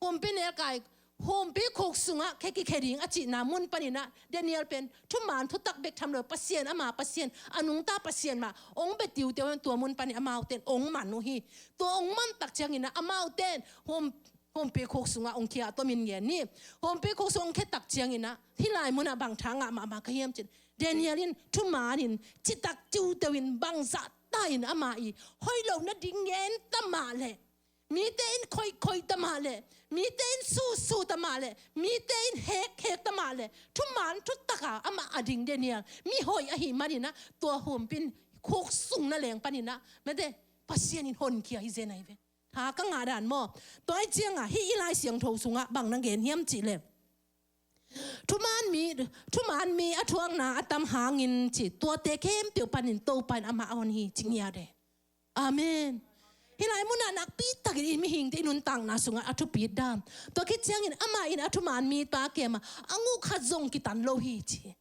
humpinelkai, humpi khuk sungah khia kikhia ding a cihna mun panin ah Daniel pen thuman thutak bek tham lo, Pasian, ama Pasian, a nungta Pasian mah hong bia tiuteu in tua mun panin amaute in hong man uh hi. Tua hong man tak ciangin ah amaute in hum, humpi khuk sungah hong khia, a tomin ngen ni. Humpi khuk sungah hong khia tak ciangin ah, hih lai munah bang tha ngah mahmah ka hiam cih leh, Daniel in thuman in citak tiuteu in bangzah ta in ama i hoih loh nading ngen ta mah leh, mite in khoihkhoih ta mah leh, mite in susu ta mah leh, mite in hekhek ta mah leh, thuman thutak a amah a ding Daniel mihoih ahih manin ah, tua humpi khuk sung na leng panin ah, mate, Pasian in honkhia hi zen ahi ve. Tha ka ngah dan maw? Tua ahi ciangah hih i Lai Siangtho sungah bang na gen hiam cih leh, thuman mi, thuman mi a thuakna a tam hangin ci, tuate khempeuh panin Topa in amah a hon hi ci ngiat e. Amen. Hih lai munah nakpi takin i mihingte i nuntakna sungah a thupit dan. Tua khit ciangin amah in a thuman mipa kem a, a guh khat zong kitan lo hi ci.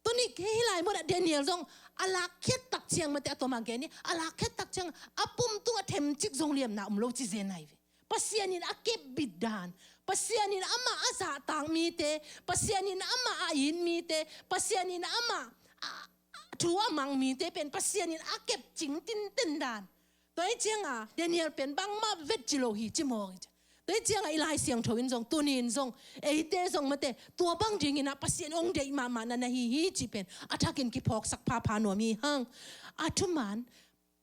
Tuni hih lai munah Daniel zong a lakkhiat tak ciang, mate, a tawmah gen hi, a lakkhiat tak ciang a pum tungah themcik zong liamna om lo ci zen ahi ve. Pasian in a kepbit dan, Pasian in amah a zahtak mite, Pasian in amah a it mite, Pasian in amah a, a thu a mang mite pen Pasian in a kepcing tinten dan. Tua hi cianga Daniel pen bangmah vet ci lo hi ci mawk hi. Tua hi cianga i Lai Siangtho in zong, tuni in zong, eite zong, mate, tua bang dinginah Pasian hong deih mahmah na na hi hi cih pen a thakin kiphawksak phapha nuam hi hang. A thuman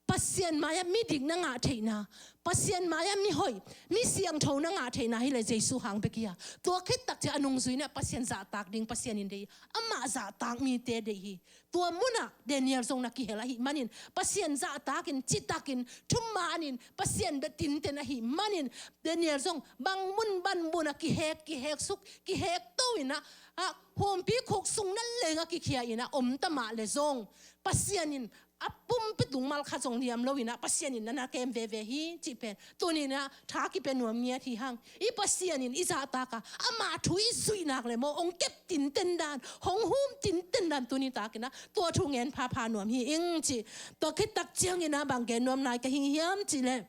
Pasian mai-ah midik na ngah theihna, Pasian mai-ah mihoih, mi siangtho na ngah theihna hileh Jesu hang bek hi a. Tua khit tak ciang a nungzuinah Pasian zahtak ding Pasian in deih hi. Amah zahtak mite deih hi. Tua munah Daniel zong na kihel ahih manin Pasian zahtakin, citakin, thumanin Pasian bia tinten ahih manin Daniel zong bang mun bang munah kihek, kihek suk, kihek to inah, ah, humpi khuk sung na lengah kikhia inah om ta mah le zong Pasian in a pumpi tung mal khat zong liam lo inah Pasian in na na kem veve hi cih pen tuni inah tha kipia nuam ngiat hi hang. I Pasian in i zahtak a, ama thu i zuih nak le maw, hong kep tinten dan, hong hum tinten dan tuni tak inah tua thu ngen phapha nuam hi ing ci. Tua khit tak ciang inah bang gen nuam nai ka hi hiam cih leh,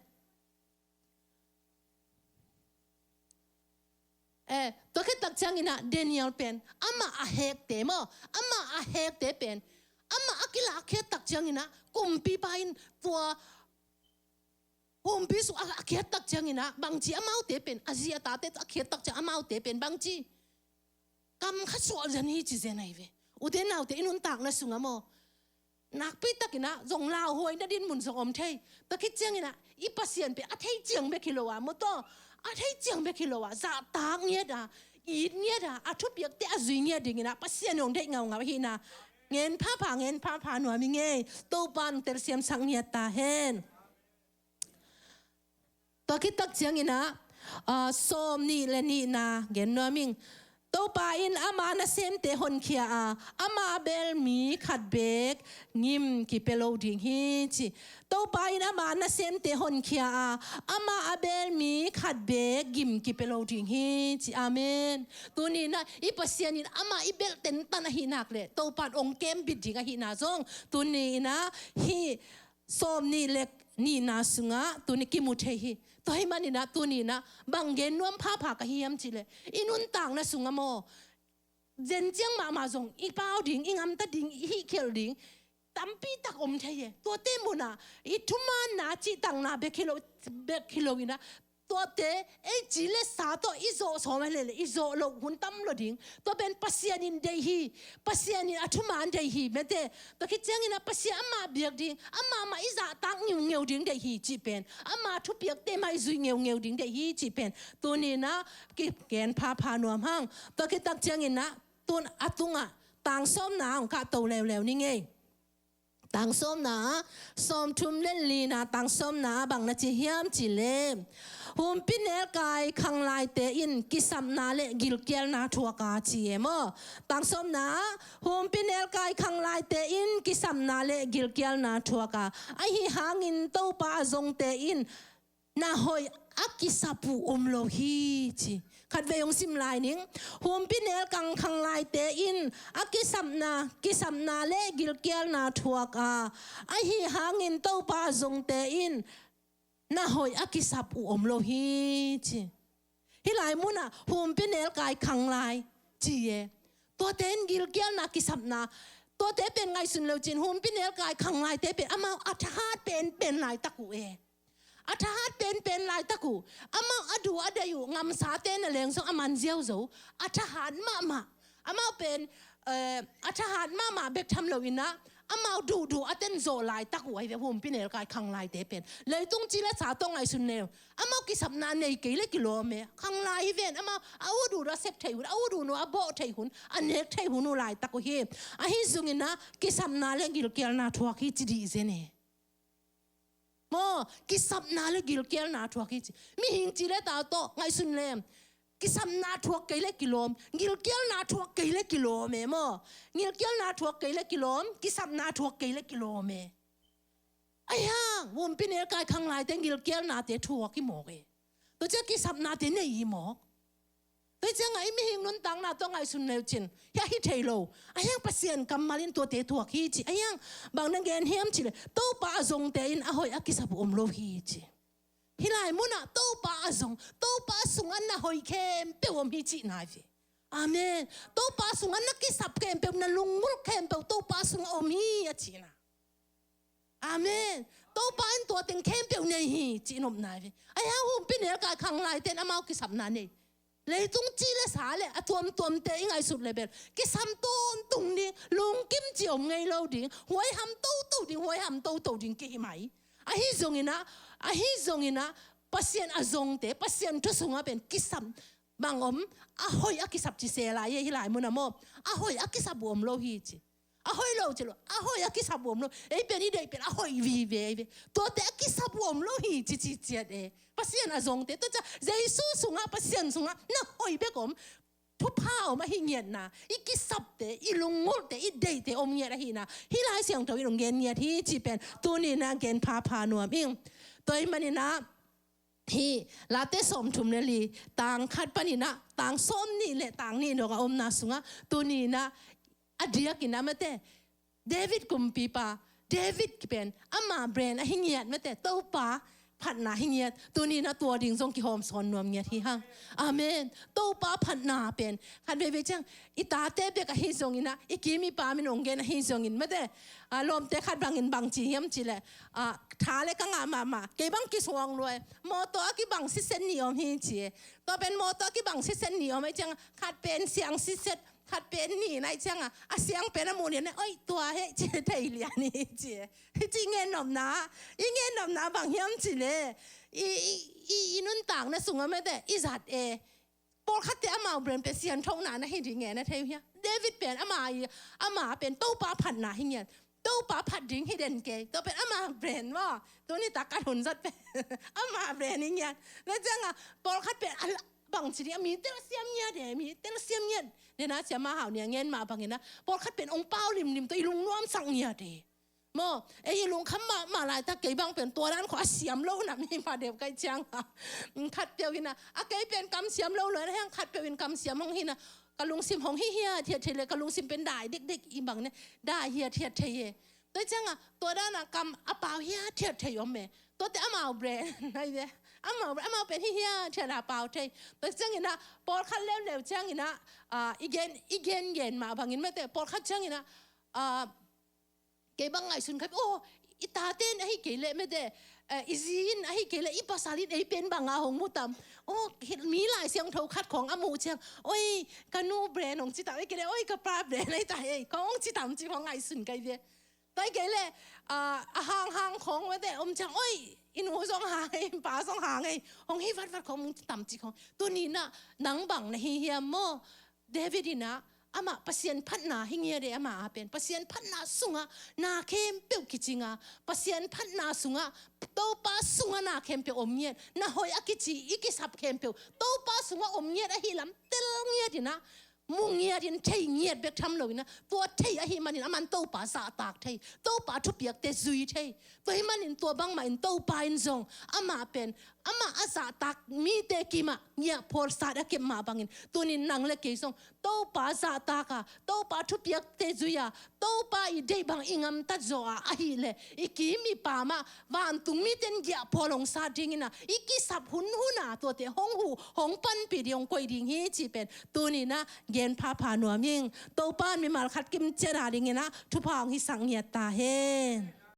eh, tua khit tak ciang inah Daniel pen amah a hekte maw, amah a hekte pen amah a kilakkhiat tak ciang inah kumpipa in tua humpi sung a, a khiat tak ciang inah bangci amaute pen, a zi a tate a khiat tak ciang amaute pen bangci kam khat suah zen hi ci zen ahi ve. Ute naute, i nuntakna sungah maw, nakpi tak inah zong lauhuai na din mun zong om thei. Tua khit ciang inah i Pasian pen a thei ciang bek hi lo a maw, tua a thei ciang bek hi lo a, zahtak ngiat a, it ngiat a, a thupiakte a zui ngiat ding inah Pasian hong deih ngaungau ahihna ngen phapha, ngen phapha nuam hi ing ei. Topa in telsiamsak ngiat ta hen. Tua khit tak ciang inah, ah, sawm nih le nihna gen nuam ing. Topa in ama nasemte honkhia a, ama bel mi khat beek gim kipia lo ding hi ci. Topa in ama nasemte honkhia a, ama a bel mi khat beek gim kipia lo ding hi ci. Amen. Tuni inah i Pasian in amah i belh tentan ahih nak le Topa in hong kembit ding ahihna zong tuni inah hih sawm nih le nihna sungah tuni kimu thei hi. Tua ahih man inah tuni inah bang gen nuam phapha ka hi hiam cih leh, i nuntakna sungah maw, zen ciang mahmah zong i pau ding, i gamta ding, i hihkhialh ding tampi tak om thei e. Tuate munah i thumaanna, cihtakna bek hi lo, bek hi lo inah tuate ei ci le sa tawh i zawh sawm a leh le i zawh loh hun tam lo ding. Tua pen Pasian in deih hi. Pasian in a thumaan deih hi, mate. Tua khit ciang inah Pasian amah biak ding, amah mah i zahtak ngeungeu ding deih hi cih pen, ama thupiakte mah i zuih ngeungeu ding deih hi cih pen tuni inah kigen phapha nuam hang. Tua khit tak ciang inah tun a tungah tang sawmna hong kahto leuleu ning ei. Tang sawmna, sawmthum le lina, tang sawmna bang na ci hiam cih leh, humpi nelkai khanglaite in kisapna le gilkialna thuak a ci e maw. Tang sawmna, humpi nelkai khanglaite in kisapna le gilkialna thuak a, ahi hangin Topa a zongte in na hoih a kisap uh om lo hi ci. Khatvei hong sim lai ning. Humpi nelkai khanglaite in a kisapna, kisapna le gilkialna thuak a, ahi hangin Topa a zongte in na hoih a kisap uh om lo hi ci. Hih lai munah humpi nelkai khanglai ci e. Tuate in gilkialna, kisapna, tuate pen ngaihsun leucin humpi nelkai khanglaite pen amau a thahat penpen laitak uh e. A thahat penpen laitak uh, amau a duh a daih uh gamsate na leng zong a man ziauzo, a thahat mahmah. Amau pen, eh, a thahat mahmah bek tham lo inah amau duhduh a ten zawh laitak uh ahi ve, humpi nelkai khanglaite pen. Leitung ci le sa tawh ngaihsun leu, amau kisapna nei kei le kilawm e. Khanglai hi ven, amau a ut ut uh a sep thei hun, a ut ut uh a bawh thei hun, a nek thei hun uh laitak uh hi. Ahi zong inah kisapna le gilkialna thuak hi ci dih zen e. Maw, kisapna le gilkialna thuak hi ci. Mihing ci le ta tawh ngaihsun lem, kisapna thuak kei le kilawm, gilkialna thuak kei le kilawm e maw. Gilkialna thuak kei le kilawm, kisapna thuak kei le kilawm e. Ahi hang humpi nelkai khanglaite gilkialnate thuak hi mawk e. Tua ciang kisapnate nei hi mawk. Hih ciangah i mihing nuntakna tawh ngaihsun leu cin, hia hi thei lo. Ahi hang Pasian kammal in tuate thuak hi ci. Ahi hang bang na gen hiam cih leh, Topa a zongte in a hoih a kisap uh om lo hi ci. Hih lai munah Topa a zong, Topa sungah na hoih khempeuh om hi cihna hi ve. Amen. Topa sungah na kisap khempeuh, na lunggulh khempeuh Topa sungah om hi a cihna. Amen. Topa in tua teng khempeuh nei hi ci-in omna hi ve. Ahi hang humpi nelkai khang laite in amau kisapna nei. Leitung ci le sa le a tuamtuamte i ngaihsut le bel kisam tawntung ding, lungkim ci om ngei lo ding, huaiham toto ding, huaiham toto ding kihi mai. Ahi zonginah, ahi zonginah Pasian a zongte, Pasian thu sungah pen kisam bang om, a hoih a kisap ci se lai hi, hih lai munah maw. A hoih a kisap uh om lo hi ci. A hoih lo ci lo, a hoih a kisap uh om lo. Ei pen i deih pen a hoih vive hi ve. Tuate a kisap uh om lo hi ci ci ciat e. Pasian a zongte, tua ciang Jesu sungah, Pasian sungah na hoih bek om, thupha om ahi ngiatna, i kisapte, i lunggulhte, i deihte om ngiat ahihna hih Lai Siangtho in hong gen ngiat hi cih pen tuni-in ah gen phapha nuam ing. Tua ahih manin ah hih Late sawmthum le li, tang khat panin ah tang sawmnih le tang nih dong a omna sungah tuni-in ah a diakin ah mate, David kumpipa, David pen ama brand ahi ngiat mate, Topa phatna hi ngiat. Tuni-in ah tua ding zong kihawmsawn nuam ngiat hi hang. Amen. Topa phatna pen khat veivei ciang i tate bek ahi zongin ah, i kim i pam in hong gen ahi zongin mate, a, lawmte khat bangin bang ci hiam cih leh, a, tha le ka ngah mahmah, kei bang kisuang lua e. Mawtaw a kibang sitset nih om hi ci e. Tua pen mawtaw a kibang sitset nih om ahih ciang, khat pen siang sitset, khat pen nih na hih ciangah, a siang pen a muh nih ah, oi, tua heh ci thei lian hi ci. Hih ci i gen nopna, i gen nopna bang hiam cih leh, i, i, i, i nuntakna sungah mate, i zat e. Pawlkhatte amau brand pen sianthona na hi ding e, na thei uh hia? David pen ama i, ama pen Topa phatna hi ngiat. Topa phat ding hi den kei. Tua pen ama brand maw. Tuni tak a hun zat pen ama brand hi ngiat. Na ciangah pawlkhat pen a la, bang ci ding, a mi telsiam ngiat e, mi telsiam ngiat. Nena cia ma hau nia ngen mah bangin ah pawlkhat pen hong pau limlim tawh i lungnuamsak ngiat e. Maw, ei i lungkham mahmah laitak kei bang pen tua dan khawng a siam lo na mi mah deuh ka hih ciangah. Khatpeuh in ah, a kei pen kam siam lo lo na hang, khatpeuh in kam siam hong hi na, ka lungsim hong hi hiathiat thei le, ka lungsim pen dai dekdek i bang ne, dai hiathiat thei e. Tua ciangah tua dan a kam a pau hiathiat thei om e. Tuate amau brand ahi ve. Amau, amau pen hi hiathiat a pau thei. Tua ciangin ah pawlkhat leuleu ciangin ah, ah, i gen, i gengen mah bangin mate, pawlkhat ciangin ah, ah, kei bang ngaihsun khat, oh, i tate in ahi kei leh mate, eh, i zi in ahi kei leh, i pasal in ei pen bang a hong mu tam. Oh, hi, mi Lai Siangtho khat khawng a muh ciang, oi, ka nu brand hong ci tam, ei kei leh, oi, ka pa brand ahi ta ei, khawng hong ci tam ci khawng ngaihsun ka hi ve. Tua hi kei leh, ah, a hanghang khawng mate om ciang, oi, i nu zong hang ei, i pa zong hang ei, hong hi vatvat khawng hong ci tam ci khawng. Tuni-in ah nang bang na hi hiam maw? David in ah amah Pasian phatna hi ngiat e, amah a pen Pasian phatna sungah na khempeuh kicing a, Pasian phatna sungah, Topa sungah na khempeuh om ngiat, na hoih a kici i kisap khempeuh Topa sungah om ngiat ahi lam tel ngiat in ah, mu ngiat in, thei ngiat bek tham lo in ah, tua thei ahih manin aman Topa zahtak thei, Topa thupiakte zui thei. Tua ahih manin tua bangmah in Topa in zong amah pen amah a zahtak mite kimah ngiahphual sat a kep mah bangin, tuni-in nang le kei zong Topa zahtak a, Topa thupiakte zui a, Topa i deih bang i gamtat zawh a, ahih leh i kim i pam ah vantung mite in ngiahphual hong sat dingin ah, i kisap hunhun a tuate hong huh, hong panpih ding, hong koih ding hi cih pen tuni-in ah gen phapha nuam ing. Topa in mimal khat kimciat a dingin ah thupha hong hisak ngiat ta hen.